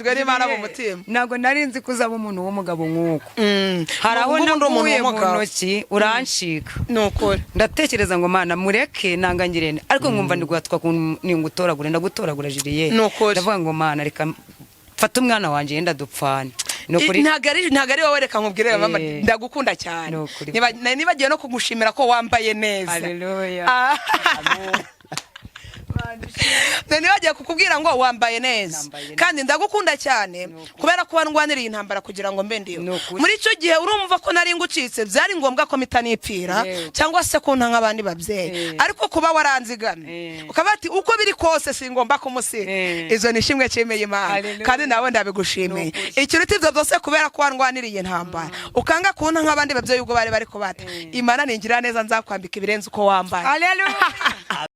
N'Imana mu mutima. Ntabwo nari nzi ko uzaba umuntu w'umugabo nk'uko. Hari aho Ubu ndi umuntu naguye mu w'umugabo. ntoki urancika. Ni ukuri. Ndatekereza ngo: "Mana, mureke nangangirene," ariko nkumva ndiguhatwa ningutoragura, ndagutoragura, Julienne. Ni ukuri. Ndavuga ngo: "Mana, reka mfate umwana wanjye, yenda dupfane." Ni ukuri. Ntabwo ari wowe, reka nkubwire mama. Ndagukunda cyane. Ni ukuri. Nibagiwe no kugushimira ko wambaye neza. Haleluya. Ah. Nibagiwe kukubwira ngo wambaye neza. Nambaye neza. Kandi ndagukunda cyane Ni ukuri. kubera ko wandwaniriye intambara kugira ngo mbe ndiho. Ni ukuri. Muri icyo gihe urumva ko nari ngucitse, byari ngombwa ko mpita nipfira cyangwa se kunta nk'abandi babyeyi, ariko kuba waranzigamye ukaba ati: "Uko biri kose singomba kumusiga," izo ni ishimwe nshimiye Imana. Haleluya. Kandi nawe ndabigushimiye. Ni ukuri. Ikiruta ibyo byose, kubera ko wandwaniriye intambara ukanga kunta nk'abandi babyeyi ubwo bari bari kubata, Imana ningira neza nzakwambika ibirenze uko wambaye. Haleluya.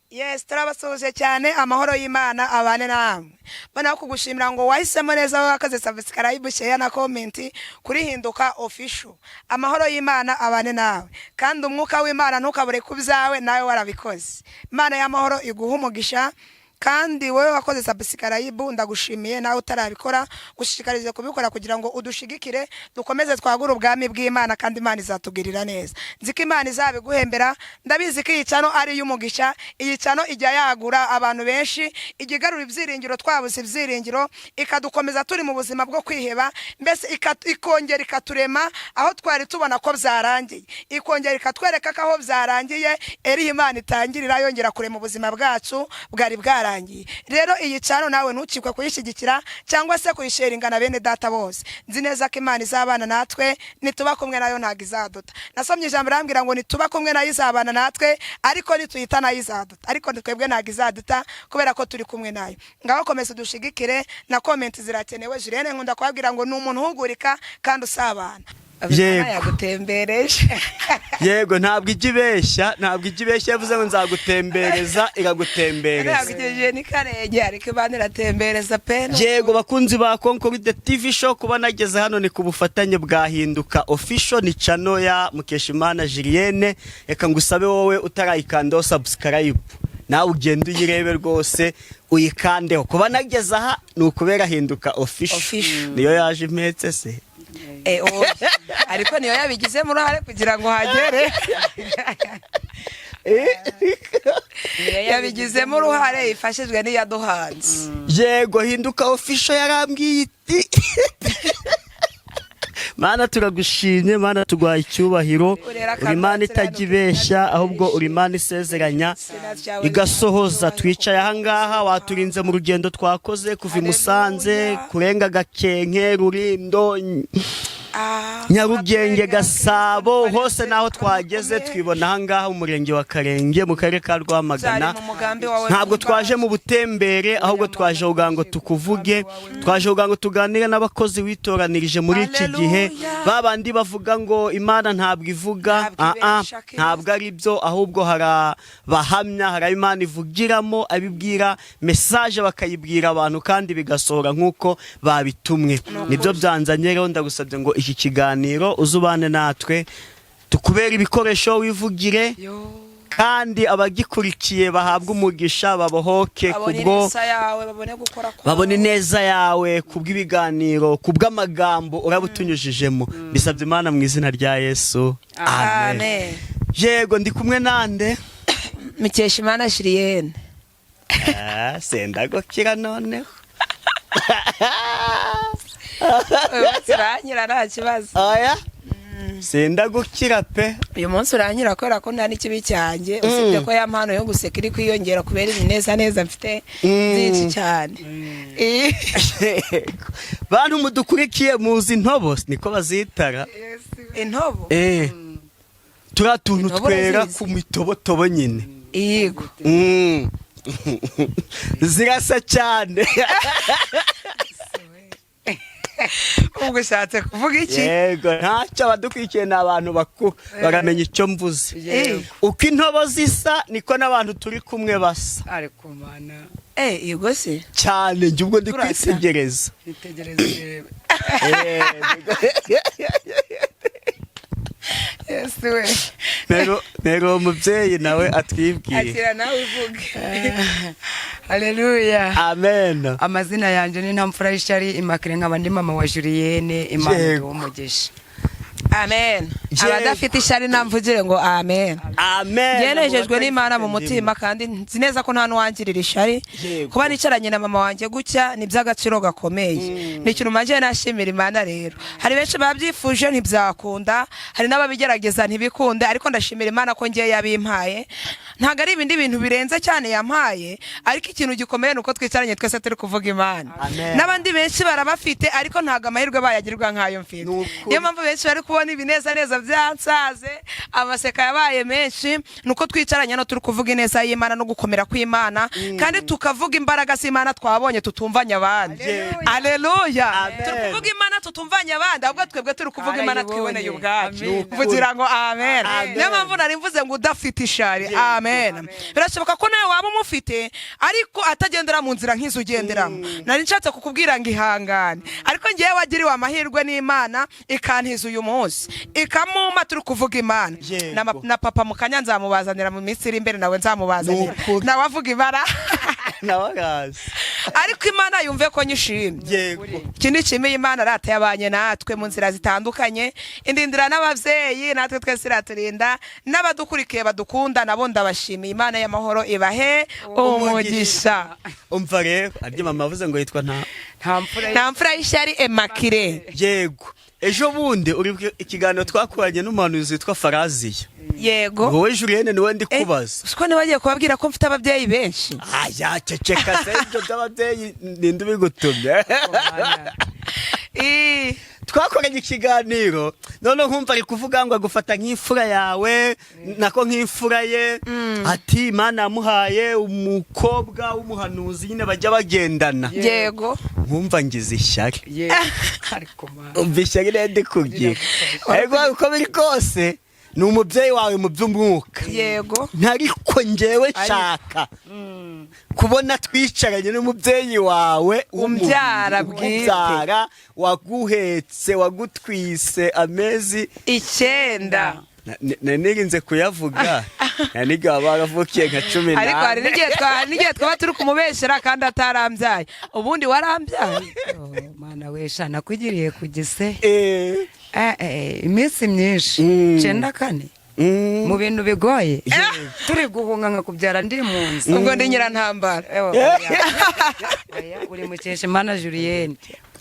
Yes, turabasuhuje cyane, amahoro y'Imana abane namwe. Mbona kugushimira ngo wahisemo neza, wowe wakoze subscribe, share na comment kuri Hinduka Official. Amahoro y'Imana abane nawe, kandi umwuka w'Imana ntukabure ku byawe, nawe warabikoze. Imana y'amahoro iguha umugisha. Kandi wowe wakoze subscribe ndagushimiye, nawe utarabikora gushishikarize kubikora kugira ngo udushigikire, dukomeze twagure ubwami bw'Imana, kandi Imana izatugirira neza. Nzi ko Imana izabiguhembera. Ndabizi ko iyi channel ari iy'umugisha. Iyi channel ijya yagura abantu benshi, ijya igarura ibyiringiro twabuze ibyiringiro, ikadukomeza turi mu buzima bwo kwiheba, mbese ikongera ikaturema aho twari tubona ko byarangiye, ikongera ikatwereka ko aho byarangiye eri Imana itangirira yongera kurema ubuzima bwacu bwari bwarangiye. Rero iyi channel nawe ntucikwe kuyishyigikira cyangwa se kuyisharinga na bene data bose. Nzi neza ko Imana izabana natwe nituba kumwe nayo, ntabwo izaduta. Nasomye ijambo rambwira ngo nituba kumwe nayo izabana natwe, ariko nituyita nayo izaduta, ariko twebwe ntabwo izaduta kubera ko turi kumwe nayo. Ngaho komeza udushigikire na comment zirakenewe. Julienne nkunda kubabwira ngo ni umuntu uhugurika kandi usabana. Yego. Yagutembereje. Yego, ntabwo ijya ibeshya, ntabwo ijya ibeshya. Yavuze ngo nzagutembereza, iragutembereza. Yagugejeje ni Karenge, ariko Imana iratembereza pe. Yego, bakunzi ba Concorde TV Show, kuba nageze hano ni ku bufatanye bwa Hinduka Official, ni channel ya Mukeshimana Julienne. Reka ngusabe wowe utarayikandaho subscribe, nawe ugende uyirebe rwose, uyikandeho. Kuba nageze aha ni ukubera Hinduka Official. Official. Niyo yaje impetse se? Eh, oya. Ariko niyo yabigizemo uruhare kugira ngo hagere. Yabigizemo uruhare ifashijwe n'iyaduhanze. Yego, Hinduka Official yarambwiye iti: "Mana, turagushimye, Mana, tuguhaye icyubahiro. Urera. Uri Imana itajya ibeshya, ahubwo uri Imana isezeranya igasohoza. Twicaye ahangaha, waturinze mu rugendo twakoze kuva i Musanze, kurenga Gakenke, Rurindo, Nyarugenge, Gasabo, hose n'aho twageze twibona ahangaha mu murenge wa Karenge, mu karere ka Rwamagana. Byari mu mugambi wawe. Ntabwo twaje mu butembere, ahubwo twaje kugira ngo tukuvuge, twaje kugira ngo tuganire n'abakozi witoranirije muri iki gihe." Haleluya. Ba bandi bavuga ngo Imana ntabwo ivuga, Ntabwo ah, ah, ibesha, Kristo. ntabwo ari byo, ahubwo hari abahamya, hari abo Imana ivugiramo, abibwira message bakayibwira abantu kandi bigasohora nk'uko babitumwe. Nibyo byanzanye. Rero ndagusabye ngo iki kiganiro uzubane natwe, tukubere ibikoresho, wivugire, kandi abagikurikiye bahabwe umugisha, babohoke Babone kubwo ineza yawe, babone gukora kwawe. Babone ineza yawe kubw'ibiganiro, kubw'amagambo uraba utunyujijemo. Bisabye Imana mu izina rya Yesu, amen. Amen. Yego, ndi kumwe nande? Mukeshimana Julienne. Ah, sendagukira noneho. Uyu munsi uranyura nta kibazo. Aya, sendagukira pe. Uyu munsi uranyura kubera ko nta n'ikibi cyanjye, usibye ko ya mpano yo guseka iri kwiyongera kubera ibineza neza mfite byinshi cyane. Yego. Bantu mudukurikiye, muzi intobo? Niko bazitara? Intobo? Eh, turiya tuntu Intobo twera urazizi? ku mitobotobo nyine. Yego. Zirasa cyane. Ubwo ushatse kuvuga iki? Yego, ntacyo, abadukurikiye ni abantu bakuru, baramenya icyo mvuze. Yego. Uko intobo zisa niko n'abantu turi kumwe basa. Ariko Mana. Eh, yego se. Cyane, njye ubwo ndi Turasa. kwitegereza. Itegereze urebe. Yesu we. Rero uwo mubyeyi nawe atwibwiye. Akira nawe uvuge. Haleluya. Amen. Amazina yanjye ni Ntamfura y'Ishyari Imakire, nkaba ndi mama wa Julienne. Imana Yego. iduhe umugisha. Amen. Yego. Abadafite ishyari namvugire ngo amen. Amen. Ngenejejwe n'Imana mu mutima, kandi nzi neza ko nta n'uwangirira ishyari. Yego. Kuba nicaranye na mama wanjye gutya ni iby'agaciro gakomeye, ni ikintu manje nashimira Imana. Rero hari benshi babyifuje ntibyakunda, hari n'ababigerageza ntibikunde, ariko ndashimira Imana ko ngiye yabimpaye. Ntabwo ari ibindi bintu birenze cyane yampaye, ariko ikintu gikomeye ni uko twicaranye twese turi kuvuga Imana. Amen. N'abandi benshi barabafite, ariko ntabwo amahirwe bayagirwa nk'ayo mfite. Ni ukuri. Niyo mpamvu benshi bari kubona ibinezaneza byansaze, amaseka yabaye menshi, ni uko twicaranye no turi kuvuga ineza y'Imana no gukomera kw'Imana, kandi tukavuga imbaraga z'Imana twabonye tutumvanye abandi. Aleluya. Amen. Turi kuvuga Imana tutumvanye abandi, ahubwo twebwe turi kuvuga Imana Twarayibonye. twiboneye ubwacu. Amen. Mvugira ngo amen. Amen. Niyo mpamvu nari mvuze ngo udafite ishari, amen. Birashoboka ko nawe waba umufite ariko atagendera mu nzira nk'izo ugenderamo. Nari nshatse kukubwira ngo ihangane, ariko ngewe wagiriwe amahirwe n'Imana ikantiza uyu munsi, ikamuma turi kuvuga Imana. Yego. Na papa mu kanya nzamubazanira mu minsi iri imbere, nawe nzamubazanira. Ni ukuri. Nawe avuga ibara. Nawe arazi. Ariko Imana yumve ko nyishimye. Yego. Ikindi nshimiye Imana, rata yabanye natwe mu nzira zitandukanye, indindira n'ababyeyi, natwe twese iraturinda, n'abadukurikiye badukunda nabo ndabashimiye. Imana y'amahoro ibahe umugisha. Umva rero, arya mama avuze ngo yitwa nta Nta mfura. Nta mfura y'ishyari Emakire. Yego, ejo bundi uri ikiganiro twakoranye n'umuhanuzi witwa Faraziya. Yego. Wowe Julienne, niwe ndi kubaza. Siko ntibagiye kubabwira ko mfite ababyeyi benshi? Aya, ceceka se, ibyo by'ababyeyi ninde ubigutumye? Ii. Twakoranye ikiganiro, none nkumva ari kuvuga ngo agufata nk'imfura yawe, nako nk'imfura ye, ati Imana yamuhaye umukobwa w'umuhanuzi nyine bajya bagendana. Yego. Nkumva ngize ishyari. Yego, ariko Mana. Umva ishyari rero ndi kugira, ariko uko biri kose ni umubyeyi wawe mu by'umwuka. Yego. Ntariko njyewe nshaka kubona twicaranye n'umubyeyi wawe w'umubiri, Umbyara bwite. umubyara, waguhetse, wagutwise amezi 9. Nirinze kuyavuga, naniga baba baravukiye nka 14. Ariko hari n'igihe twaba turi kumubeshyera kandi atarambyaye. Ubundi warambyaye. Oh, Mana we sha, nakugiriye ku gise. Iminsi myinshi. 94. Mu bintu bigoye, turi guhunga, nkakubyara ndi mu nzu. Ubwo ndi nyirantambara. Ewa, oya. Oya, uri Mukeshimana Julienne,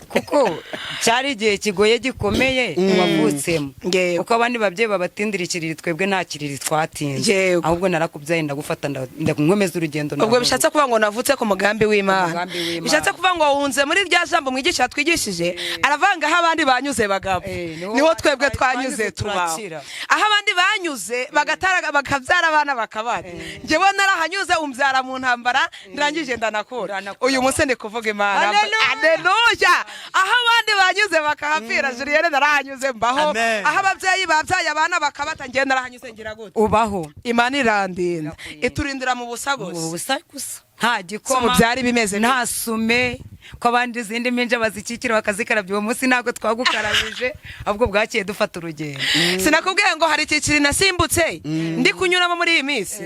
kuko cyari igihe kigoye gikomeye wavutsemo. Yego. Kuko abandi babyeyi babatindira ikiriri, twebwe nta kiriri twatinze. Yego. Ahubwo narakubyaye, ndagufata, ndakomeza urugendo. Ubwo Ndavuga. bishatse kuvuga ngo navutse ku mugambi w'Imana. Umugambi w'Imana. Bishatse kuvuga ngo wunze muri rya jambo mwigisha yatwigishije, aravanga aho abandi banyuze bagapfa, Niho niho twebwe twanyuze twanyuze tubaho. turakira. Aho abandi banyuze bagatara, bakabyara abana bakabana, njyewe narahanyuze, umbyara mu ntambara, ndangije ndanakura. Ndanakura. Uyu munsi ndi kuvuga Imana. Haleluya. Aleluya. Aho abandi banyuze bakahapfira, Julienne narahanyuze mbaho. Amen. Aho ababyeyi babyaye abana bakabata, njyewe narahanyuze ngira gute? Ubaho. Imana irandinda. Irakurinda. Iturindira mu busa Mu gusa. busa gusa, nta So, gikoma, byari bimeze nta sume, ko abandi izindi mpinja bazikikira bakazikarabya, uwo munsi ntabwo twagukarabije, ahubwo bwakeye dufata urugendo. Sinakubwiye ngo hari icyiciro nasimbutse ndi kunyuramo muri iyi minsi?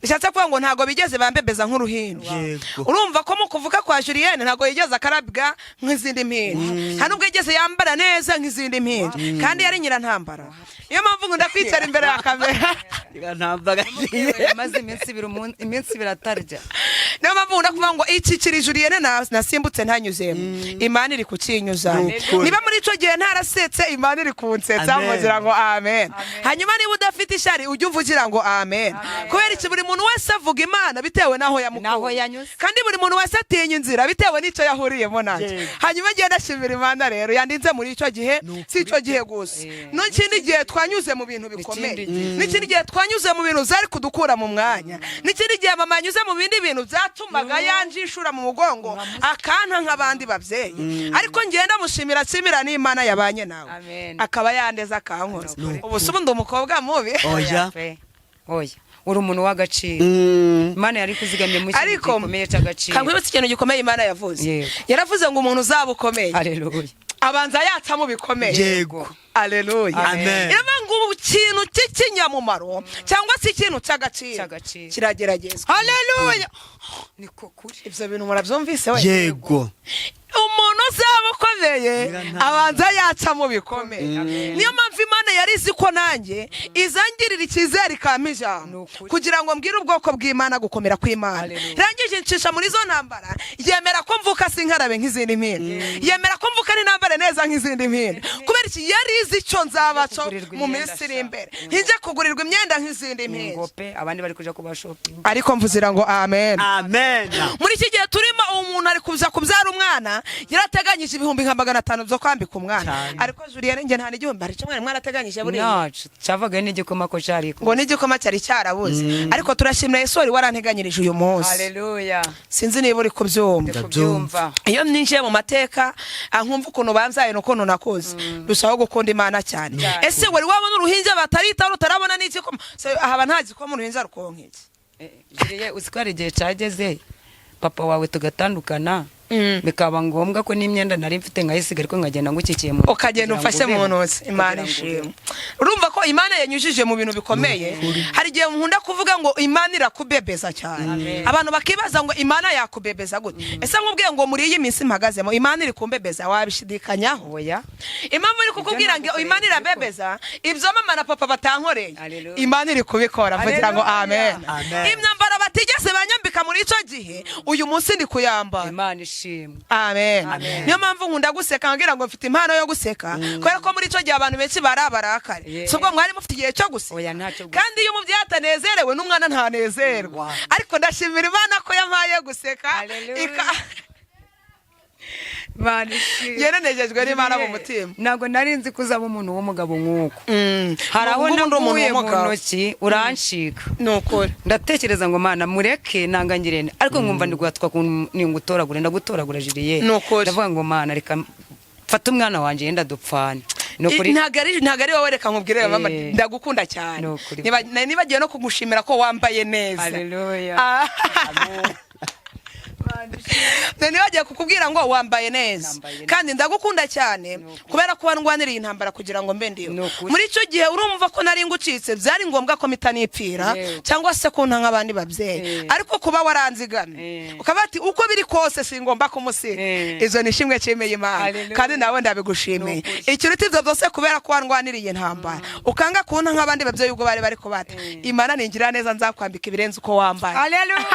Bishatse kuvuga ngo ntabwo bigeze bambebeza nk'uruhinja. Yego. Urumva ko mu kuvuka kwa Julienne ntabwo yigeze akarabwa nk'izindi mpinja, nta nubwo yigeze yambara neza nk'izindi mpinja, kandi yari nyirantambara. Niyo mpamvu nkunda kwicara imbere ya kamera. Ntambara. Maze iminsi 2 iminsi 2 atarya. Niyo mpamvu nkunda kuvuga ngo icyiciro Julienne nasimbutse ntanyuzemo, Imana iri kukinyuza. Ni ukuri. Niba muri icyo gihe ntarasetse, Imana iri kunsetsa. Amen. Mugira ngo amen. Hanyuma niba udafite ishyari, ujye uvugira ngo amen. Kubera iki? Buri muntu wese avuga Imana bitewe n'aho N'aho yamukuye, yanyuze. kandi buri muntu wese atinya inzira bitewe n'icyo yahuriyemo nacyo. Yego. Hanyuma ngenda ndashimira Imana rero yandinze muri icyo gihe. Si icyo gihe gusa, n'ikindi gihe twanyuze mu bintu bikomeye, N'ikindi gihe. n'ikindi gihe twanyuze mu bintu zari kudukura mu mwanya, n'ikindi gihe mama yanyuze mu bindi bintu byatumaga yanjishura mu mugongo akanta nk'abandi babyeyi, ariko ngenda mushimira, nshimira n'Imana yabanye nawe, Amen. akaba yandeze akankoza. Ubu se ubundi umukobwa mubi? Oya. Pe. Oya, uri umuntu w'agaciro. Imana yari kuzigamye mu kintu Ariko gikomeye cy'agaciro. kankwibutsa ikintu gikomeye Imana yavuze. Yego. Yaravuze ngo umuntu uzaba ukomeye Haleluya. Abanza yaca mu bikomeye. Yego. Aleluya. Amen. Iravuga ngo ubu ikintu cy'ikinyamumaro cyangwa se ikintu cy'agaciro Cy'agaciro. kirageragezwa. Haleluya. Niko kuri. Ibyo bintu murabyumvise we? Yego. Umuntu uzaba ukomeye Nyirantambara. abanza yaca mu bikomeye. Niyo mpamvu Imana yari izi ko nanjye izangirira icyizere ikampa ijambo Ni ukuri. kugira ngo mbwire ubwoko bw'Imana gukomera kw'Imana. Haleluya. Irangije ncisha muri izo ntambara, yemera ko mvuka sinkarabe nk'izindi mpinja, yemera ko mvuka n'intambare neza nk'izindi mpinja. Kubera iki? Yari izi icyo nzaba cyo Kugurirwa mu imyenda minsi iri sha. imbere, ntijye kugurirwa imyenda nk'izindi mpinja. Ngope abandi bari kuja kuba shopping. Ariko mvuzira ngo amen. Amen. Muri iki gihe turimo, umuntu ari kuza kubyara umwana yarateganyije 500,000 byo kwambika umwana. Cyane. Ariko Julienne, njye nta n'igihumbi. Hari icyo mwari mwarateganyije buriya? Nacu cyavaga n'igikoma ko cyari. Ngo n'igikoma cyari cyarabuze, ariko turashimira Yesu wari waranteganyirije uyu munsi. Haleluya. Sinzi niba uri kubyumva. Kubyumva. Iyo ninjiye mu mateka, nkumva ukuntu bambyaye n'ukuntu nakuze, ndushaho gukunda Imana cyane. Cyane. Ese wari wabona uruhinja bataritaho rutarabona n'igikoma? Se, ahaba nta gikoma, uruhinja rukonka iki? Juliye, uzi ko hari igihe cyageze papa wawe tugatandukana, bikaba ngombwa ko n'imyenda nari mfite nkayisiga, ariko nkagenda ngukikiye mu ntoki Ukagenda kugira ngo umfashe mu ubeho. ntoki. Imana Kugira ngo ishimwe. ubeho. Urumva ko Imana yanyujije mu bintu bikomeye. Hari igihe nkunda kuvuga ngo Imana irakubebeza cyane. Amen. Abantu bakibaza ngo Imana yakubebeza gute? Ese nkubwiye ngo muri iyi minsi mpagazemo Imana iri kumbebeza, wabishidikanyaho? Oya. Impamvu iri kukubwira ngo Ibyo Imana nagukoreye. irabebeza, ibyo mama na papa batankoreye, Hallelujah. Imana iri kubikora. Mvugira ngo Hallelujah. amen. Amen. Imyambaro batigeze banyambika muri icyo gihe, uyu munsi ndi kuyambara. Imana ishimwe. Amen. Amen. Niyo mpamvu nkunda guseka, ngira ngo mfite impano yo guseka, kubera ko muri icyo gihe abantu benshi bari abarakare. Yeah. Si ubwo mwari mufite igihe cyo guseka? Oya, ntacyo guseka. Kandi iyo umubyeyi atanezerewe n'umwana ntanezerwa. Ariko ndashimira Imana ko yampaye guseka. Hallelujah. Imana ishimwe. Yeranejejwe n'Imana mu mutima. Ntabwo nari nzi ko uzaba umuntu w'umugabo nk'uko. Hari aho Ubu ngubu ndi umuntu naguye mu w'umugabo. ntoki urancika. Ni ukuri. Ndatekereza ngo Mana mureke nangangirene, ariko nkumva ndiguhatwa ningutoragura ndagutoragura Juliye. Ni ukuri. Ndavuga ngo Mana reka mfate umwana wanjye yenda dupfane. Ni ukuri. Ntabwo ari wowe, reka nkubwire mama, ndagukunda cyane. Ni ukuri. Nibagiwe no kugushimira ko wambaye neza. Haleluya. Ah. Nibagiwe kukubwira ngo wambaye neza. Nambaye neza. Kandi ndagukunda cyane Ni ukuri. kubera ko wandwaniriye intambara kugira ngo mbe ndiho. Ni ukuri. Muri icyo gihe urumva ko nari ngucitse, byari ngombwa ko mpita nipfira Yego. cyangwa se kunta nk'abandi babyeyi. Ariko kuba waranzigamye ukaba ati uko biri kose singomba kumusiga, izo ni ishimwe nshimiye Imana. Haleluya. Kandi nawe ndabigushimiye. Ni ukuri. Ikiruta ibyo byose, kubera ko wandwaniriye intambara ukanga kunta nk'abandi babyeyi ubwo bari bari kubata, Imana ningira neza nzakwambika ibirenze uko wambaye. Haleluya.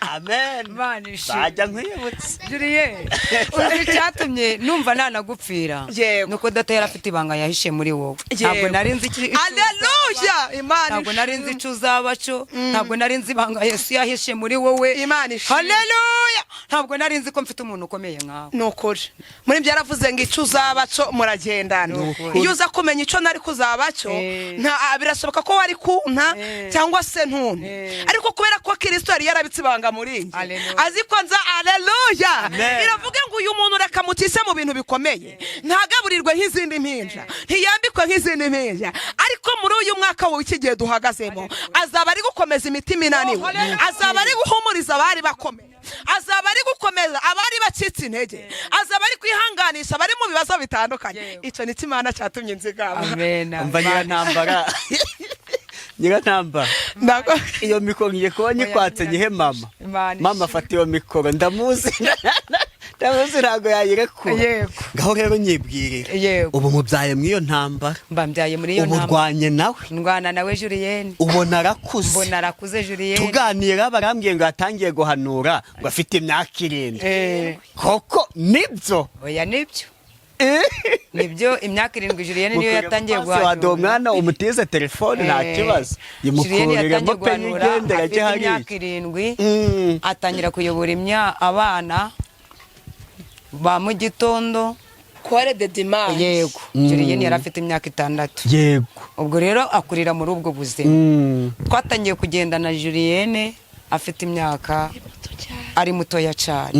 Amen. Imana ishimwe. Bajya nkwibutse. Juliye, uzi icyatumye numva nanagupfira? Yego. Nuko data yari afite ibanga yahishe muri wowe. Yego. Ntabwo nari nzi Aleluya, Imana ntabwo nari nzi ishimwe. icyo uzaba cyo. Ntabwo nari nzi ibanga Yesu yahishe muri wowe. Imana ishimwe. Haleluya. Ntabwo nari nzi ko mfite umuntu ukomeye nkawe. Ni ukuri, muri ibyo yaravuze ngo icyo uzaba cyo muragendana. Ni ukuri. Iyo uza kumenya icyo nari kuzaba cyo, nta birashoboka ko wari kunta cyangwa se ntunte. Ariko kubera ko Kirisito yari yarabitse ibanga muri njye, Haleluya. azi ko nza, aleluya. Amen. Iravuga ngo uyu muntu reka mutise mu bintu bikomeye, ntagaburirwe nk'izindi mpinja, ntiyambikwe nk'izindi mpinja, ariko muri uyu mwaka w'iki gihe duhagazemo azaba ari gukomeza imitima inaniwe, azaba ari guhumuriza abari bakomeye, azaba ari gukomeza abari bacitse intege, azaba ari kwihanganisha abari mu bibazo bitandukanye. Yewe. Icyo ni cyo Imana cyatumye nzigama. Amen. Umva nyirantambara, nyirantambara, iyo mikoro ngiye kuba nyikwatse nyihe mama. Imana Mama, ishimwe. afata iyo mikoro, ndamuzi, ndamuzi, ntabwo yayirekura. Yego. Ngaho rero nyibwirira. Yego. Ubu mubyaye muri iyo ntambara. Mbambyaye muri iyo Ubu ntambara. urwanye nawe. Ndwana nawe Julienne. Ubona arakuze. Mbona arakuze Julienne. Tuganira barambwiye ngo yatangiye guhanura ngo afite imyaka 7. Koko nibyo? Oya, nibyo, nibyo, imyaka 7 Julienne niyo yatangiye guhanura. Waduha umwana umutize telefone nta kibazo. Julienne Yimukuriremo yatangiye pe guhanura yigendera afite ajye hariya. imyaka 7. Atangira kuyobora abana ba mu gitondo. Kore de dimanche. Yego, Julienne yari afite imyaka 6. Ubwo rero akurira muri ubwo buzima. Twatangiye kugendana Julienne afite imyaka, ari mutoya cyane.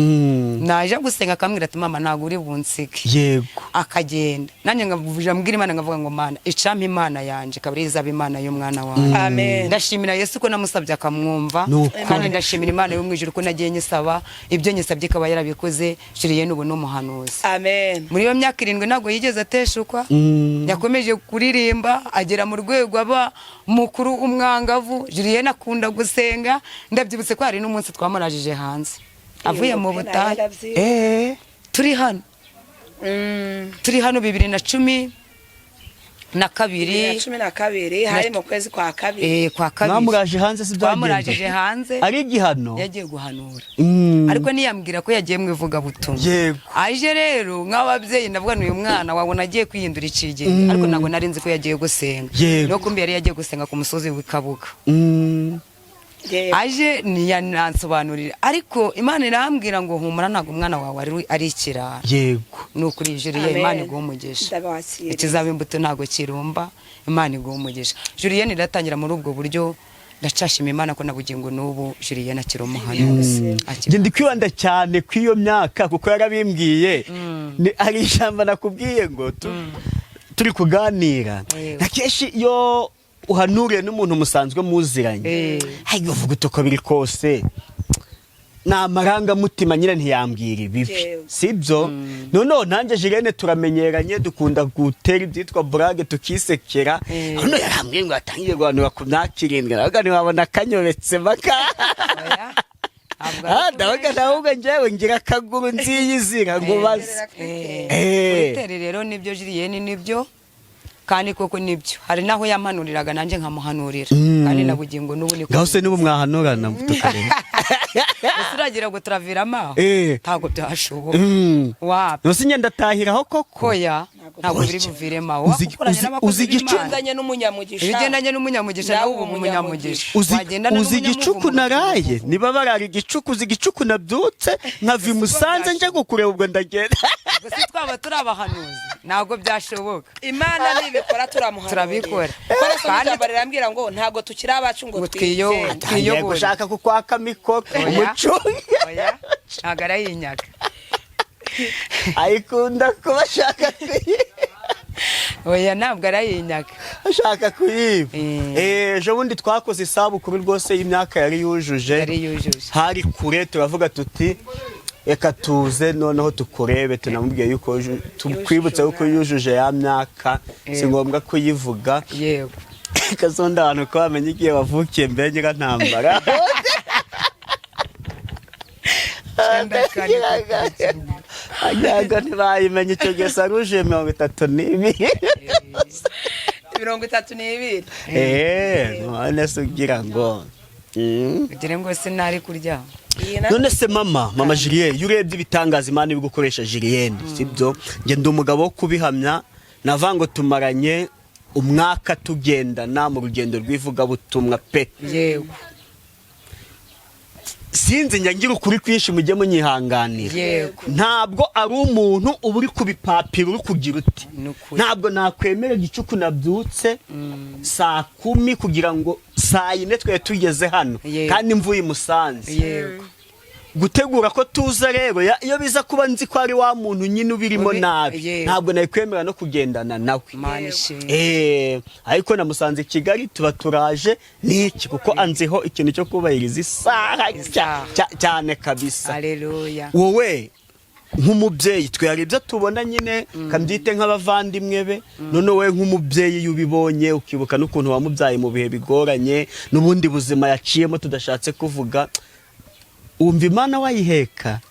Naje gusenga akambwira ati: "Mama, ntabwo uri bunsige." Akagenda, nanjye nkavuja mbwira Imana, nkavuga ngo: "Mana, icampa Imana yanje ikaba ariyo izaba Imana y'umwana wawe." Amen. Ndashimira Yesu ko namusabye akamwumva. Ni ukuri. Kandi ndashimira Imana yo mu ijuru ko nagiye nyisaba ibyo nyisabye ikaba yarabikoze. Julienne ubu ni umuhanuzi. Amen. Muri iyo myaka 7 ntabwo yigeze ateshukwa. Yakomeje kuririmba, agera mu rwego aba mukuru, umwangavu. Julienne akunda gusenga. Ndabyibutse ko hari n'umunsi twamurajije hanze avuye mu butayu. Turi hano, turi hano 2012. 2012, hari mu kwezi kwa kabiri. Kwa kabiri. Mwamuraje hanze si byagenze? Twamurajije hanze. Ari igihano? Yagiye guhanura. Ariko ntiyambwira ko yagiye mu ivugabutumwa. Aje rero, nk'ababyeyi ndavuga uyu mwana wabona agiye kwihindura icigenge, ariko ntabwo nari nzi ko yagiye gusenga. No kumbi yari yagiye gusenga ku musozi w'i Kabuga. Aje ntiyanansobanurira, ariko Imana irambwira ngo: "Humura, ntabwo umwana wawe ari ikirara." Ni ukuri Julienne, Amen. Imana iguha umugisha. Ndabakiriye. Ikizaba imbuto ntabwo kirumba. Imana iguha umugisha. Julienne iratangira muri ubwo buryo. Ndacashima Imana ko na bugingo n'ubu Julienne akiri umuhanuzi. Njye ndi kwibanda cyane ku iyo myaka kuko yarabimbwiye. Hari ijambo nakubwiye ngo turi kuganira. Na kenshi iyo uhanuriye n'umuntu musanzwe muziranye, hari uvuga uti: "Uko biri kose ni amarangamutima nyine, ntiyambwira ibibi." Sibyo? Noneho nanjye Julienne turamenyeranye, dukunda gutera ibyitwa blague, tukisekera. Hano yarambwiye ngo yatangiye guhanura ku myaka 7, nabaga ntiwabona kanyobetse maka. Oya, ntabwo Ah, ari ndabaga nawe njyewe ngira akaguru nziyizira ngo baze. Kuri teri rero nibyo, Julienne, nibyo kandi koko nibyo. Hari naho yampanuriraga nanjye nkamuhanurira. Kandi na bugingo n'ubu niko. Ngaho se niba mwahanurana tukareba. Ese uragira ngo turaviramo aho? Ntabwo byashoboka. Wapi. Nose ngenda ndatahiraho koko? Koya, ntabwo biri buviremo aho. Wakoranye n'abakozi Uzi igicuku? b'Imana. Ugendanye n'umunyamugisha. Iyo ugendanye n'umunyamugisha, nawe uba umunyamugisha. Wagendana Uzi igicuku n'umunyamuvumo, naraye niba barara igicuku, uzi igicuku nabyutse nkava i Musanze nje kukureba, ubwo ndagenda. Gusa twaba turi abahanuzi, ntabwo byashoboka. Imana nibikora turamuhanurira. Turabikora. Kuko nasomye Kandi ijambo rirambwira ngo ntabwo tukiri abacu ngo ngo twiyobore. twizere. Atangiye Twiyobore. gushaka kukwaka mikoro. Oya. Umucunge. Oya, ntabwo arayinyaga. Ayikunda kuba ashaka kuyiba. Oya, ntabwo arayinyaga. Ashaka kuyiba. Ejo bundi twakoze isabukuru rwose y'imyaka yari yujuje. Yari yujuje. Hari kure, turavuga tuti: "Reka tuze noneho tukurebe." Tunamubwiye yuko tukwibutsa yuko yujuje ya myaka, si ngombwa kuyivuga. Kazonda abantu ko bamenya igihe wavukiye mbere nyirantambara. 94. Ntabwo ntibayimenya icyo gihe saruje 32. 32. None se ugira ngo Ugire ngo sinari kuryama. Iyi na- None se mama Julienne, iyo urebye ibitangaza Imana iri gukoresha Julienne, sibyo? Njye ndi umugabo wo kubihamya. Navuga ngo tumaranye umwaka tugendana mu rugendo rw'ivugabutumwa pe. Sinzi, njya ngira ukuri kwinshi, mujye munyihanganira. Ntabwo ari umuntu uba uri kubipapira uri kugira uti Ni ukuri. ntabwo nakwemera igicuku nabyutse saa 10 kugira ngo saa 4 twari tugeze hano, kandi mvuye i Musanze gutegura ko tuza. Rero iyo biza kuba nzi ko ari wa muntu nyine ubirimo nabi, ntabwo nari kwemera no kugendana nawe. Imana ishimwe. Ariko namusanze i Kigali, tuba turaje niki, kuko anziho ikintu cyo kubahiriza isaha Isaha. cyane kabisa. Haleluya. Wowe nk'umubyeyi, twe hari ibyo tubona nyine kambyite nk'abavandimwe be. None wowe nk'umubyeyi, iyo ubibonye ukibuka n'ukuntu wamubyaye mu bihe bigoranye n'ubundi buzima yaciyemo tudashatse kuvuga, wumva Imana wayiheka?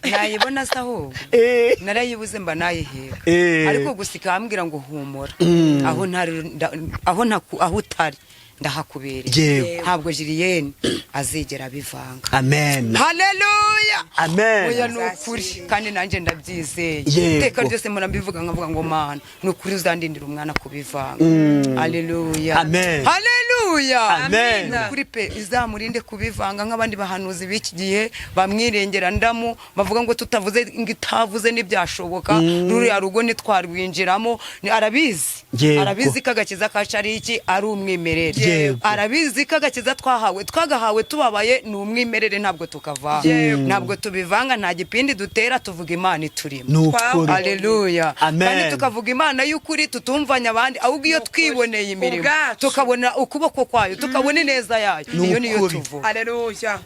Nayibona se ahubwo? Narayibuze mba nayiheka. Ariko gusa ikambwira ngo: "Humura, aho ntari aho utari ndahakubereye." Ntabwo Julienne azigera abivanga. Amen. Haleluya. Amen. Oya, ni ukuri, kandi nanjye ndabyizeye. Iteka ryose murabivuga, nkavuga ngo: "Mana, ni ukuri uzandindira umwana kubivanga." Haleluya. Amen. Haleluya. Amen. Ni ukuri pe, izamurinde kubivanga nk'abandi bahanuzi b'iki gihe bamwirengera ndamu, bavuga ngo tutavuze ngo itavuze ntibyashoboka, ruriya rugo ntitwarwinjiramo. Arabizi. Arabizi ko agakiza kacu ari iki? Ari umwimerere. Arabizi ko agakiza twahawe, twagahawe tubabaye, ni umwimerere, ntabwo tukavanga. Ntabwo. Ntabwo tubivanga, nta gipindi dutera, tuvuga Imana iturimo. Ni ukuri. Haleluya. Amen. Kandi tukavuga Imana y'ukuri, tutumvanya abandi, ahubwo iyo twiboneye imirimo, Ubwacu. tukabona ukuboko kwayo, tukabona ineza yayo, Ni iyo niyo ukuri. tuvuga. Haleluya.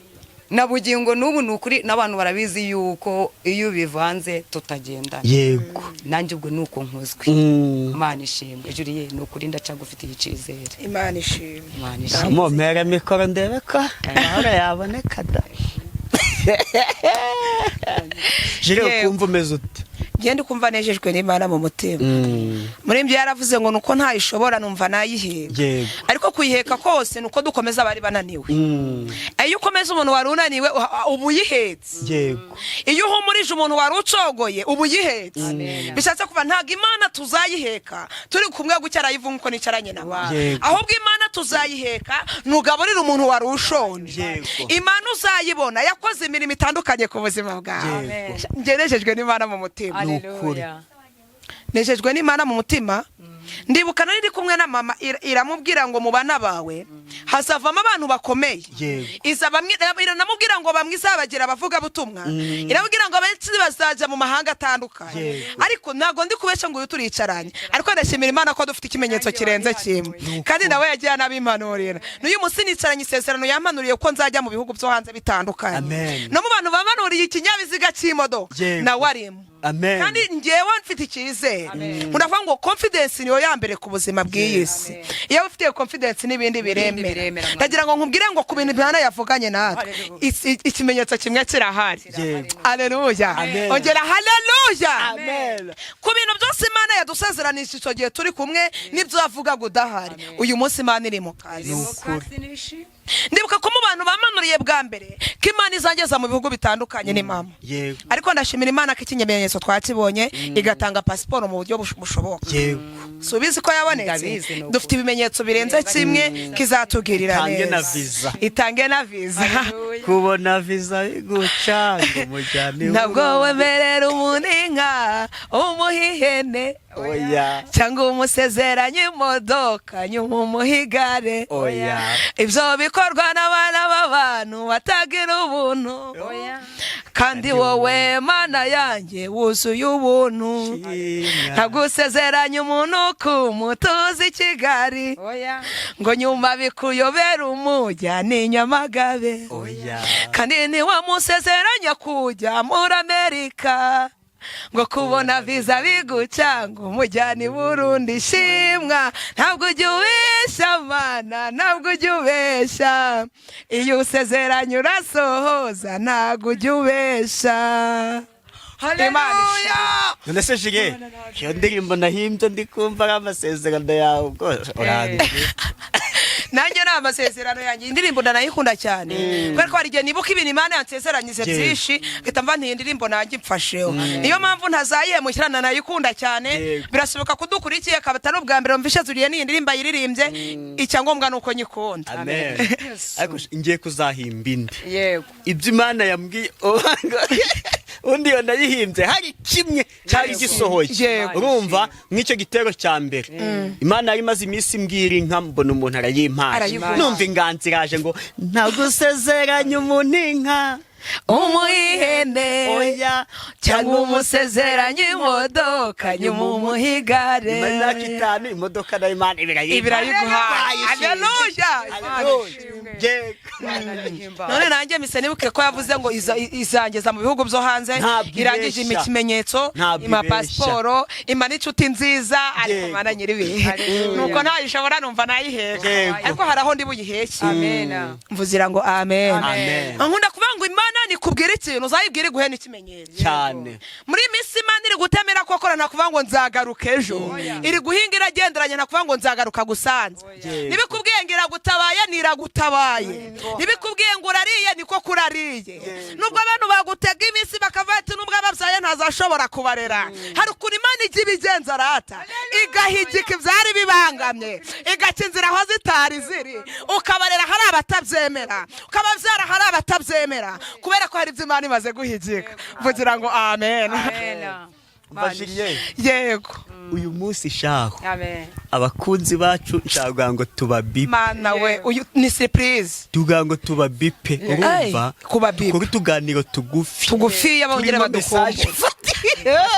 Na bugingo n'ubu ni ukuri, n'abantu barabizi yuko iyo bivanze tutagendana. Nanjye ubwo ni uko nkuzwe. Imana ishimwe. Juliye, ni ukuri ndacagufitiye icyizere. Imana ishimwe. Imana ishimwe. Mumpere mikoro ndebe ko amahoro yaboneka da. Jire, Yego. ukumva umeze ute? Ngende kumva nejejwe n'Imana mu mutima. Muri ibyo yaravuze ngo nuko ntayishobora, numva nayiheka. Ariko kuyiheka kose nuko dukomeza abari bananiwe. Iyo ukomeza umuntu wari unaniwe, uba uyihetse. Iyo uhumurije umuntu wari ucogoye, uba uyihetse. Bishatse kuva ntabwo Imana tuzayiheka turi kumwe gutya, arayivuga uko nicaranye nawe. Ahubwo Imana tuzayiheka nugaburira umuntu wari ushonje. Imana uzayibona yakoze imirimo itandukanye ku buzima bwawe. Ngerejejwe n'Imana mu mutima. Ukuri. Nejejwe n'Imana mu mutima. Ndibuka nari ndi kumwe na mama, iramubwira ngo mu bana bawe hazavamo abantu bakomeye. Iza bamwe, iranamubwira ngo bamwe izabagira abavugabutumwa, iramubwira ngo abenshi bazajya mu mahanga atandukanye. Ariko ntabwo ndi kubeshya ngo uyu turicaranye, ariko ndashimira Imana ko dufite ikimenyetso kirenze kimwe, kandi nawe yagiye anabimpanurira. N'uyu munsi nicaranye isezerano yampanuriye ko nzajya mu bihugu byo hanze bitandukanye. Amen. No mu bantu bamanuriye ikinyabiziga cy'imodoka, nawe arimo. Amen. Kandi ngewe mfite icyizere. Muravuga ngo confidence niyo ya mbere ku buzima bw'iyi si. Iyo ufite confidence n'ibindi biremera. Biremera, mwana. Ndagira ngo nkubwire ngo ku bintu Imana yavuganye natwe, Hallelujah. ikimenyetso kimwe kirahari. Haleluya. Amen. Ongera haleluya. Amen. Ku bintu byose Imana yadusezeranije icyo gihe turi kumwe n'ibyo yavugaga udahari, uyu munsi Imana iri mu kazi. Ni ukuri. Ndibuka ko mu bantu bamanuriye bwa mbere ko Imana izangeza mu bihugu bitandukanye ni mama. Ariko ndashimira Imana ko ikimenyetso twakibonye, igatanga pasiporo mu buryo bushoboka. Si ubizi ko yabonetse? Ndabizi, ni ukuri. Dufite ibimenyetso birenze kimwe kizatugirira Itange neza. na visa. Itange na visa. Hallelujah. Kubona visa iguca ngo umujyane. Ntabwo wemerera umuntu inka umuha ihene, Oya. cyangwa umusezeranye imodoka nyuma umuha igare. Oya. Ibyo bikorwa n'abana b'abantu batagira ubuntu. Oya. Kandi wowe Mana yanjye wuzuye ubuntu. Shimwa. Ntabwo usezeranye umuntu ku mutuzi i Kigali, Oya. ngo nyuma bikuyobera umujyane i Nyamagabe. Oya. Kandi ntiwamusezeranya kujya muri Amerika, ngo kubona viza biguca ngo umujyane i Burundi. Shimwa, ntabwo ujya ubeshya Mana, ntabwo ujya ubeshya. Iyo usezeranye urasohoza, ntabwo ujya ubeshya. Imana ishimwe. None se Jire, iyo ndirimbo nahimbye ndi kumva ari amasezerano yawe, ubwo urangiye? Nanjye ni amasezerano yanjye. Indirimbo ndanayikunda cyane kubera ko hari igihe nibuka ibintu Imana yansezeranyije byinshi, ngahita mva nti iyi ndirimbo nanjye imfasheho. Niyo mpamvu ntazayihemukira, nanayikunda cyane. Birashoboka ko udukurikiye akaba atari ubwa mbere wumvishe zuriye n'iyi ndirimbo ayiririmbye. Icyangombwa ni uko nyikunda. Amen. Ariko ngiye kuzahimba indi. Ibyo Imana yambwiye, undi iyo nayihimbye hari kimwe cyari gisohoye. Urumva nk'icyo gitero cya mbere, Imana yari imaze iminsi imbwira inka, mbona umuntu arayimpaye. Arayivuga. Numva inganzo iraje ngo ntagusezeranye umuntu inka umuha ihene, Oya. cyangwa umusezeranye imodoka nyuma umuha igare. Nyuma y'imyaka 5 imodoka nayo Imana ibirayimpaye. Ibirayiguhaye. Haleluya. Yego. None nanjye mise nibuke ko yavuze ngo izangeza mu bihugu byo hanze. Ntabwo Irangije ibeshya. ikimenyetso, Ntabwo ima ibeshya. pasiporo, ima n'inshuti nziza, ariko Mana nyiribihe, Haleluya. nuko ntayishobora numva nayiheka. Ariko hari aho ndi buyiheke. Amen. Mvuzira ngo amen. Amen. Nkunda kuvuga ngo Imana nikubwira ikintu, uzayibwire iguhe n'ikimenyetso. Cyane. Muri iyi minsi Imana iri gutemera koko, ntakuvuga ngo nzagaruka ejo. Iri guhinga iragenderanye, ntakuvuga ngo nzagaruka gusanze. Nibikubwiye ngo iragutabaye, niragutabaye. Nibikubwiye ngo urariye, niko kurariye. Nubwo abantu bagutega iminsi bakavuga ati nubwo ababyaye ntazashobora kubarera, hari ukuntu Imana ijya ibigenza rata, igahigika ibyari bibangamye, igaca inzira aho zitari ziri, ukabarera hari abatabyemera, ukababyara hari abatabyemera, kubera ko hari ibyo Imana imaze guhigika. Mvugira ngo amen. Amen. Umva Julienne, Yego. Uyu munsi shaho, Amen. abakunzi bacu nshaka ngo tubabipe. Mana we, uyu ni surprise. Tugira ngo tubabipe, urumva? Ay, kubabipa. Dukore utuganiro tugufi. Tugufiya bongera Turimo message. badukumbura.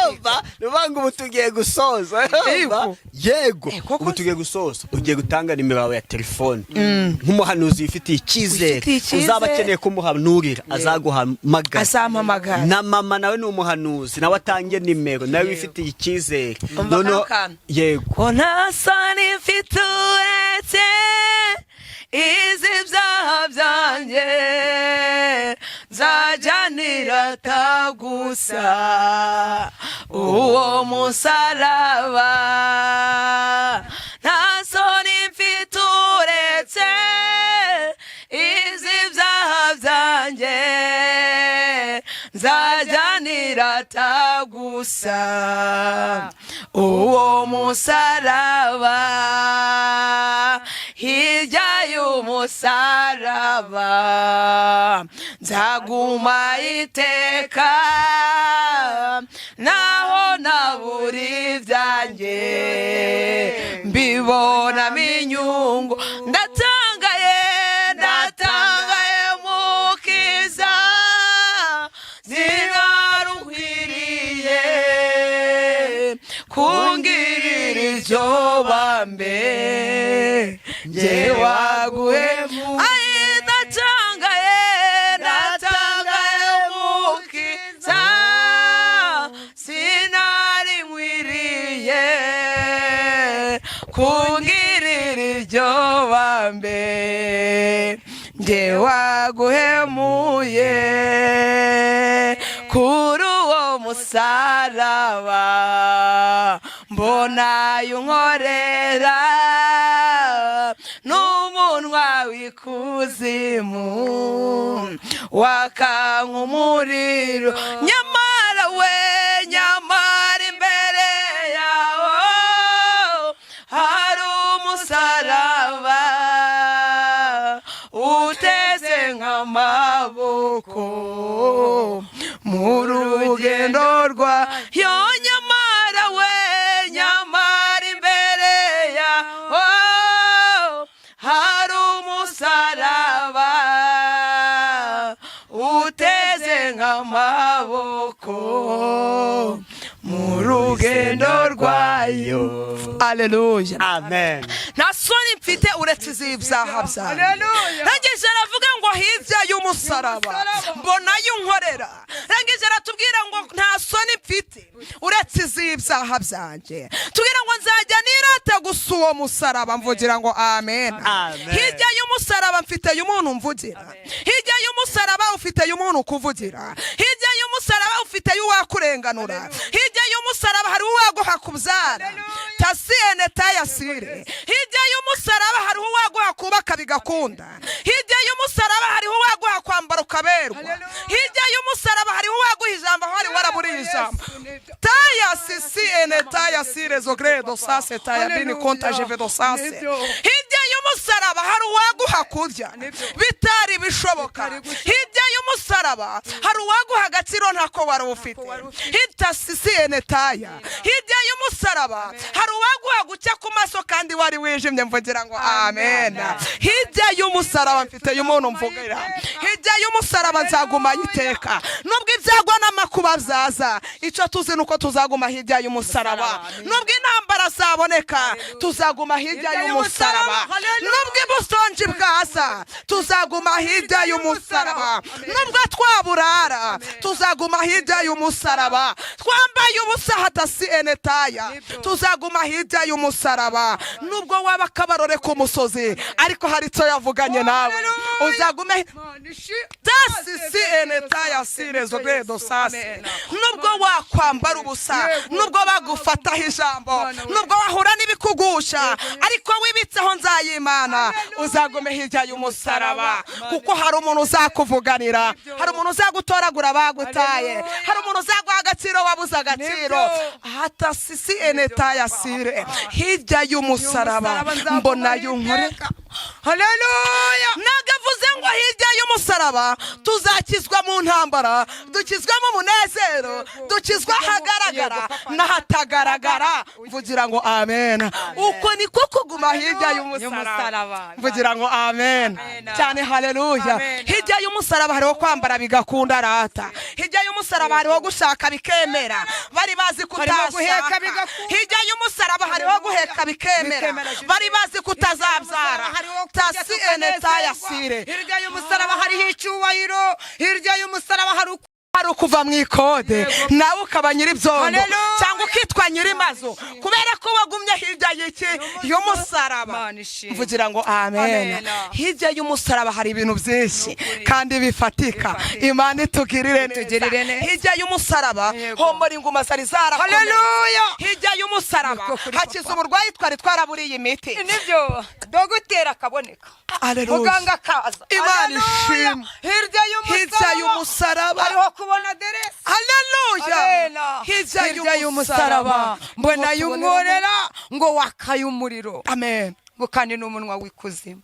Urumva? Ni ukuvuga ngo ubu tugiye gusoza, urumva? Yego. Yego. Eh, koko. Ubu tugiye gusoza, ugiye gutanga nimero yawe ya telefone nk'umuhanuzi wifitiye icyizere. Wifitiye icyizere. Uzaba akeneye kumuhanurira azaguhamagara. Azampamagara. Na mama nawe ni umuhanuzi, nawe atange nimero, nawe wifitiye icyizere. Umva Noneho- kano kantu. Yego. Ko nta soni mfite uretse izi byaha byanjye, nzajya nirata gusa uwo musaraba. Nta soni mfite uretse izi byaha byanjye, nzajya nirata gusa uwo musaraba. Hirya y'umusaraba nzaguma iteka, naho nabura ibyanjye mbibonamo inyungu. Ndatangaye, ndatangaye, Mukiza, zirarukwiriye kungirira icyo bambe njye waguhemu. Ayi, ndatangaye, ndatangaye, Mukiza, sinari nkwiriye kungirira iryo bambe njye waguhemuye kuri uwo musaraba. Mbona unkorera n'umunwa w'ikuzimu wakanka umuriro, nyamara we, nyamara imbere yawo hari umusaraba uteze nk'amaboko mu rugendo rwa yo. Nyamara we, nyamara imbere yawo hari umusaraba uteze nk'amaboko mu rugendo rwayo. Aleluya. Amen. Nta soni mfite uretse iz'ibyaha byanjye. Haleluya. Rangije aravuga ngo hirya y'umusaraba mbonayo unkorera. Rangije aratubwira ngo nta soni mfite uretse iz'ibyaha byanjye, tubwira ngo nzajya nirata gusa uwo musaraba. Mvugira ngo amen. Amen. Hirya y'umusaraba mfiteye umuntu mvugira. Hirya y'umusaraba ufiteye umuntu ukuvugira. Hirya y'umusaraba ufiteye uwakurenganura. Hirya y'umusaraba hari uwaguha kubyara, tasiyene tayasire. Hirya y'umusaraba hariho uwaguha kubaka bigakunda. Hirya y'umusaraba hariho uwaguha kwambara ukaberwa. Hirya y'umusaraba hariho uwaguha ijambo aho wari waraburiye ijambo. Tayasisiene tayasire zogredo sase tayabini konta jevedo sase. Hirya y'umusaraba hari uwaguha kurya bitari bishoboka. Hirya y'umusaraba hari uwaguha agaciro ntako wari ufite, hita sisiene taya. Hirya y'umusaraba hari uwaguha gucya ku maso kandi wari wijimye. Mvugira ngo amen. Hirya y'umusaraba mfite umuntu mvugira. Hirya y'umusaraba nzaguma iteka, nubwo ibyago n'amakuba byaza. Icyo tuzi ni uko tuzaguma hirya y'umusaraba. Nubwo intambara zaboneka, tuzaguma hirya y'umusaraba. Nubwo ubusonji bwaza, tuzaguma hirya y'umusaraba. Nubwo twaburara, tuzaguma hirya y'umusaraba. Twambaye ubusa hatasi enetaya, tuzaguma hirya y'umusaraba. Nubwo waba akabarore ku musozi, ariko hari icyo yavuganye nawe, uzagume tasi si enetaya sirezo gredo sase. Nubwo wakwambara ubusa, nubwo bagufataho ijambo, nubwo wahura n'ibikugusha, ariko wibitseho nzayimana, uzagume hirya y'umusaraba, kuko hari umuntu uzakuvuganira, hari umuntu uzagutoragura bagutaye, hari umuntu uzaguha agaciro wabuze agaciro. Hatasisi enetaya sire. Hirya y'umusaraba mbona yunkorera. Haleluya. Nagavuga. Bivuze ngo hirya y'umusaraba tuzakizwa mu ntambara, dukizwa mu munezero, dukizwa ahagaragara Yego, papa. n'ahatagaragara. Mvugira ngo amen. Uko niko kuguma hirya y'umusaraba. Y'umusaraba. Mvugira ngo amen Amen. cyane, haleluya. Amen. Hirya y'umusaraba hariho kwambara bigakunda rata. Hirya y'umusaraba hariho gushaka bikemera, bari bazi Harimo guheka kutashaka. bigakunda. Hirya y'umusaraba hariho guheka bikemera, Bikemera. bari bazi kutazabyara. Hariho kurya Tasi ene tayasire. Hirya y'umusaraba hariho icyubahiro. Hirya y'umusaraba hari uku Hari ukuva mu ikode Yego. nawe ukaba nyir'ibyondo Haleluya. cyangwa ukitwa nyir'imazu kubera ko wagumye hirya y'iki? Y'umusaraba. Imana ishimwe. Mvugira ngo amen. Amen. Hirya y'umusaraba hari ibintu byinshi Nukuri. kandi bifatika. Bifatika. Imana itugirire Itugirire neza. neza. Hirya y'umusaraba Yego. homora inguma zari zarakomeye. Haleluya. Hirya y'umusaraba Niko kuri, hakiza papa. uburwayi twari twaraburiye imiti. Nibyo, dogiteri akaboneka, Haleluya. muganga akaza. Imana Haleluya. ishimwe. Hirya Hirya y'umusaraba y'umusaraba hariho kubona aderesi. Haleluya. Amena. Hirya y'umusaraba mbona niho tuboneramo- y'umworera ngo wakaye umuriro, Amen. ngo kandi n'umunwa w'ikuzimu,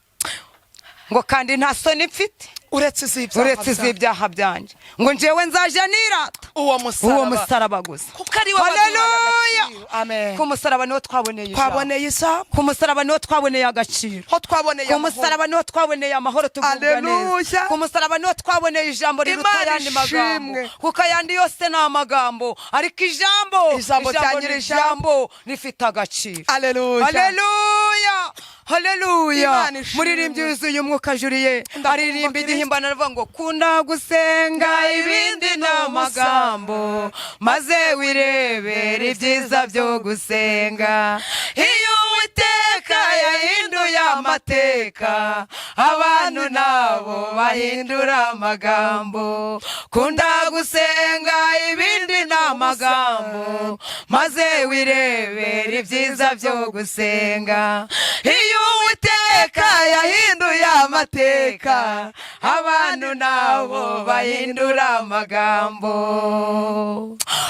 ngo kandi nta soni mfite Uretse iz'ibyaha uretse byawe. iz'ibyaha byanjye, ngo njyewe nzaje nirata Uwo musaraba, uwo musaraba gusa. Kuko ari we waduhaye Haleluya. agaciro. Amen. Ku musaraba niho twaboneye ijambo. Twaboneye ijambo. Ku musaraba niho twaboneye agaciro. Ho twaboneye Ku amahoro. musaraba niho twaboneye amahoro, tugubwa Haleluya. neza. Ku musaraba niho twaboneye ijambo riruta Imana ayandi magambo, ishimwe. kuko ayandi yose ni amagambo, ariko ijambo, Ijambo rya ni nyir'ijambo. ijambo rifite agaciro. Haleluya. Haleluya, haleluya. Imana ishimwe. Muririmbyi yuzuye umwuka Julie Ndakumva aririmba Kristo. igihimbano, aravuga ngo kunda gusenga, ibindi ni amagambo, maze wirebere ibyiza byo gusenga. Iyo Uwiteka yahinduye amateka, abantu nabo bahindura amagambo. Kunda gusenga, ibindi ni amagambo, maze wirebere ibyiza byo gusenga. Iyo Uwiteka yahinduye amateka, abantu nabo bahindura amagambo.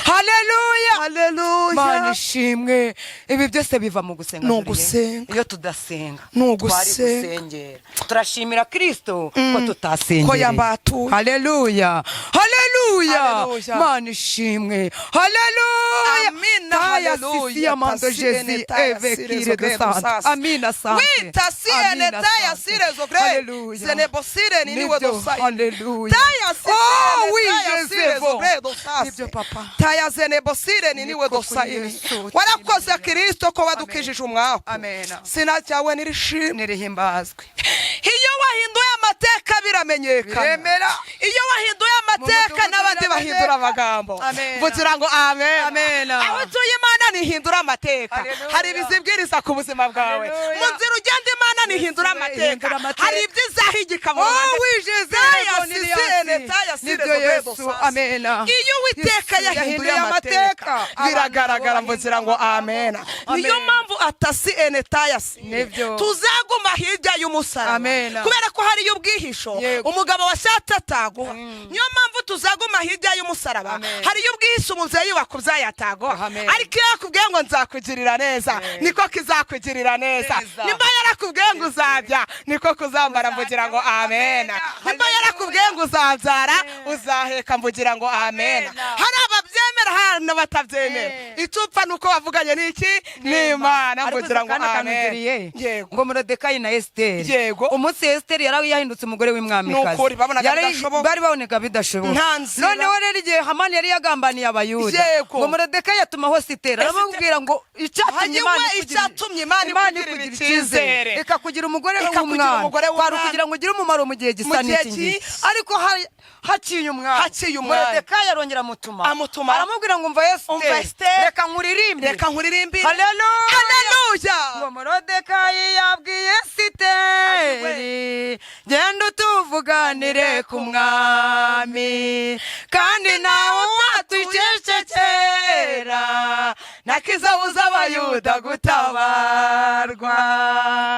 Haleluya. Haleluya. Mana ishimwe. Ibi byose biva mu gusenga, Ni Julie. ugusenga. Iyo tudasenga Ni twari ugusenga. gusengera. Turashimira Kristo ko tutasengereye, Ko yambatuye. Haleluya, haleluya. Haleluya. Mana ishimwe, haleluya. Amina, Taya haleluya. sisi ya mando Tasirene, Jezi taya evekire sire de zogre sante. dosasi. Amina sante. Wita sirene Amina taya sante. sire zogre. Haleluya. Zenebosire ni niwe Nibyo, dosai. haleluya. Taya sisirene Oh, oui, taya Jésus sire est bon. zogre dosasi. Nibyo, papa. Taya zenebosire ni niwe Niko kuri dosai. Yesu. Warakoze Kristo ko wadukijije umwaku. Amen. Sinacyawe nirishimwe. Nirihimbazwe. Iyo wahinduye amateka biramenyekana. Biremera. Iyo wahinduye amateka mudugudu n'abandi biramenyekana. bahindura amagambo. Amen. Mvugira ngo amen. Amen. Aho utuye Imana ntihindura amateka. Haleluya. Hari ibizibwiriza ku buzima bwawe. Haleluya. Mu nzira ugenda Imana ntihindura amateka. Ihindura amateka. Hari ibyo izahigika mu Oh, ruhande. oui, Jésus, Taya bon, sisene, Elias. taya sire Nibyo zogre Yesu, dosasi. amen. Iyo Uwiteka Yesu yahinduye yahinduye amateka amateka, biragaragara. abantu Mvugira ngo amen. Amen. Niyo mpamvu atasi ene taya sire. Nibyo. Tuzaguma hirya y'umusaraba Amen. kubera ko hariyo ubwihisho Yego. umugabo washatse ataguha. Niyo mpamvu tuzaguma hirya y'umusaraba. Amen. Hariyo ubwihisho umubyeyi wakubyaye ataguha, Amen. ariko iyo yakubwiye ngo nzakugirira neza, niko kizakugirira neza. Neza. Nimba yarakubwiye ngo uzabya, niko kuzambara. Mvugira ngo amen. Amen. Nimba yarakubwiye ngo uzabyara, uzaheka. Mvugira ngo amen. Amen. Hari ababyemera, hari n'abatabyemera. Icyo upfa ni uko wavuganye n'iki? N'Imana. Ariko Mvugira ngo kandi amen. akanugiriye Yego. ngo Morodekayi na Esiteri, Yego. umunsi Esiteri yari yahindutse umugore w'umwamikazi, Ni ukuri, babonaga bidashoboka. Bari babonaga bidashoboka. Nta nzira. Noneho rero igihe Hamani yari yagambaniye Abayuda, Yego. ngo Morodekayi atumaho Esiteri, aramubwira ngo icyatumye Hanyuma Imana ikugira, icyatumye Imana ikugirira icyizere, ikakugira umugore ikakugira w'umwami, umugore kwari w'umwami. ukugira ngo ugire umumaro mu gihe gisa Mu gihe n'iki ngiki. cy'isi. Ariko haciye umwanya, Haciye umwanya. Morodekayi arongera amutuma, Amutuma. aramubwira ngo umva Umva Esiteri, Esiteri. reka nkuririmbire, Reka nkuririmbire. Haleluya. Haleluya. Ngo Morodekayi yabwiye Esiteri, genda utuvuganire ku mwami, kandi nawe watucecekera nakizabuza Abayuda gutabarwa.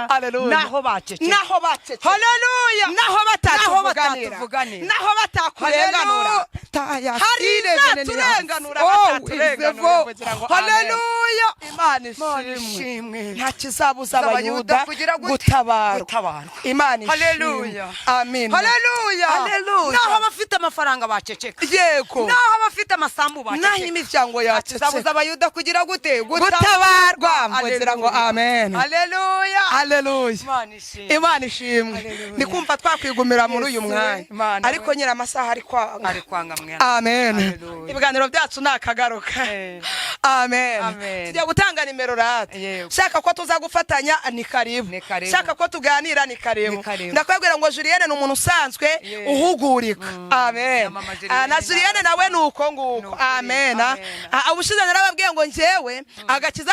Haleluya. Naho baceceka. Naho baceceka. Haleluya. Naho batatuvuganira. Naho batatuvuganira. Naho batakurenganura. Haleluya. Taya, Hari sire, izaturenganura, Oh, bataturenganura izevo. kugira ngo amen. Haleluya. Imana Imana ishimwe. ishimwe. Nta kizabuza Abayuda Abayuda kugira gute? gutabarwa. Gutabarwa. Imana ishimwe. Haleluya. Amin. Haleluya. Haleluya. Naho abafite amafaranga baceceka. Yego. Naho abafite amasambu Naho baceceka. imiryango Kizabuza yaceceka Abayuda kugira gute? gutabarwa. Mvugira ngo amen. Haleluya. Haleluya. Imana ishimwe. Imana ishimwe. Haleluya. Ni kumva twakwigumira muri uyu Yesu, mwanya, Imana ariko we. nyiri amasaha ari kwanga. Ari kwanga mwana. Amen. Haleluya. Ibiganiro byacu ni akagaruka. Eh. Amen. Amen. Tujya gutanga nimero rata. Yego. Shaka ko tuzagufatanya ni karibu. Ni karibu. Shaka ko tuganira ni karibu. Ni karibu. Ndakubwira ngo Julienne ni umuntu usanzwe Yeah. uhugurika. Amen. Na mama Julienne Ah, na Julienne nawe ni uko Ni nguko. ukuri. Amen. Amen. Ah, ubushize narababwiye ngo njyewe agakiza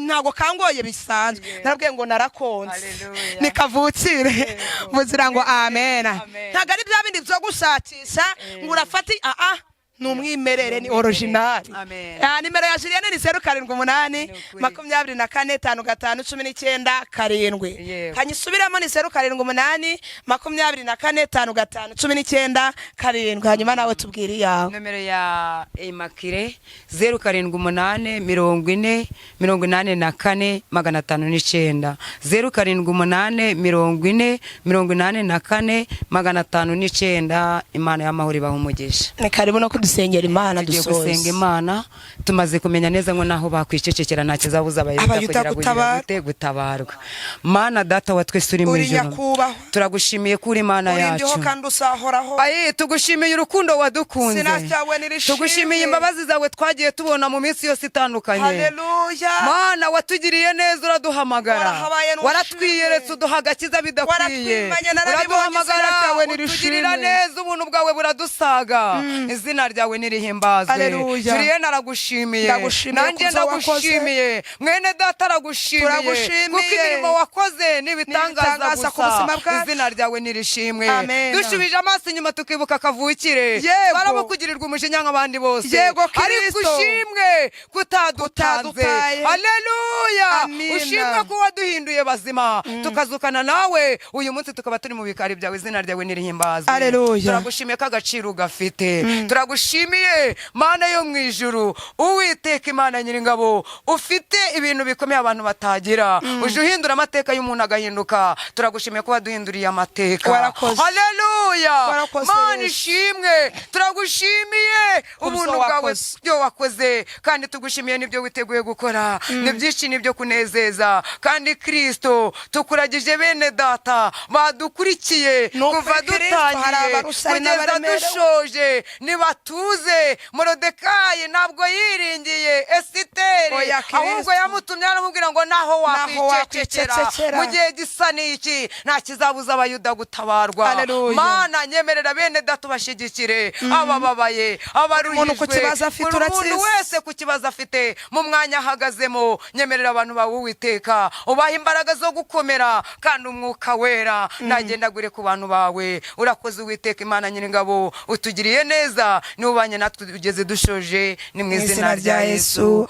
ntago kangoye bisanzwe. Yeah. Narababwiye ngo narakonze. Haleluya. Ni kavukire. Muzira ngo amen. Amen. Ntabwo ari bya bindi byo gushakisha ngo urafate, ah, ni umwimerere, ni original. Amen. Ah, nimero ya Julienne ni 078 Ni ukuri. 24 55 19 7. Yego. Kanyisubiramo ni 078 24 55 19 7. Hanyuma nawe tubwire iyawe. Nomero ya Immaculée 078 40 84 509, 078 40 84 509. Imana y'amahoro ibaha umugisha. Ni karibu no kudusengera Imana. Tugiye Dusoze. gusenga Imana. Tumaze kumenya neza ngo naho bakwicecekera nta kizabuza Abayuda Abayuda kugira gutabarwa. gute? Gutabarwa. Mana Data wa twese uri mu Uri ijuru, nyakubahwa. turagushimiye ko uri Imana Urindiho yacu. kandi uzahoraho. Ayi, tugushimiye urukundo wadukunze. Izina ryawe nirishimwe. Tugushimiye imbabazi zawe twagiye tubona mu minsi yose itandukanye. Haleluya. Mana, watugiriye neza, uraduhamagara, Warahabaye n'ushimwe. waratwiyeretse, uduha agakiza bidakwiye. Waratwimanye, narabibonye, izina Uraduhamagara, ryawe utugirira nirishimwe. neza, ubuntu bwawe buradusaga, izina ryawe nirihimbazwe. Haleluya. Julienne aragushimiye. Ndagushimiye Nanjye kubyo wakoze. ndagushimiye, mwene data aragushimiye, Turagushimiye. kuko imirimo wakoze n'ibitangaza N'ibitangaza ku gusa. buzima bwacu. Izina ryawe nirishimwe. Amen. Dushubije amaso inyuma tukibuka kavukire, Yego. barabukugirirwa umujinya nk'abandi bose, Yego, ariko Kristo. ushimwe kutadutanze. Kutadutaye. Haleluya. Amina. Ushimwe ko waduhinduye bazima, tukazukana nawe, uyu munsi tukaba turi mu bikari byawe, izina ryawe nirihimbazwe. Haleluya. Turagushimiye ko agaciro ugafite. Turagushimiye Mana yo mu ijuru, Uwiteka Imana Nyiringabo, ufite ibintu bikomeye abantu batagira, uje uhindura amateka y'umuntu agahinduka. Turagushimiye ko waduhinduriye amateka. Warakoze. Haleluya. Warakoze, Mana Yesu. ishimwe, turagushimiye ubuntu bwawe, wakoze. byo wakoze, kandi tugushimiye n'ibyo witeguye gukora, ni byinshi n'ibyo kunezeza. Kandi Kristo, tukuragije bene data badukurikiye Ni ukuri kuva Kristo, hari dutangiye abarusha, hari kugeza n'abaremerewe. dushoje, nibatuze. Morodekayi ntabwo yiringiye Esiteri, Oya, Kristo. ahubwo yamutumye aramubwira ngo naho Naho wakwicecekera wakwicecekera. mu gihe gisa n'iki, nta kizabuza Abayuda gutabarwa. Haleluya. Mana, nyemerera bene data ubashyigikire, abababaye, abaruhijwe, Umuntu ku kibazo afite buri muntu urakizi. wese ku kibazo afite mu mwanya ahagazemo. Nyemerera abantu bawe Uwiteka, ubaha imbaraga zo gukomera, kandi Umwuka Wera nagendagure ku bantu bawe. Urakoze Uwiteka Imana Nyiringabo, utugiriye neza, niba ubanye natwe ugeze dushoje, ni mu izina rya Yesu.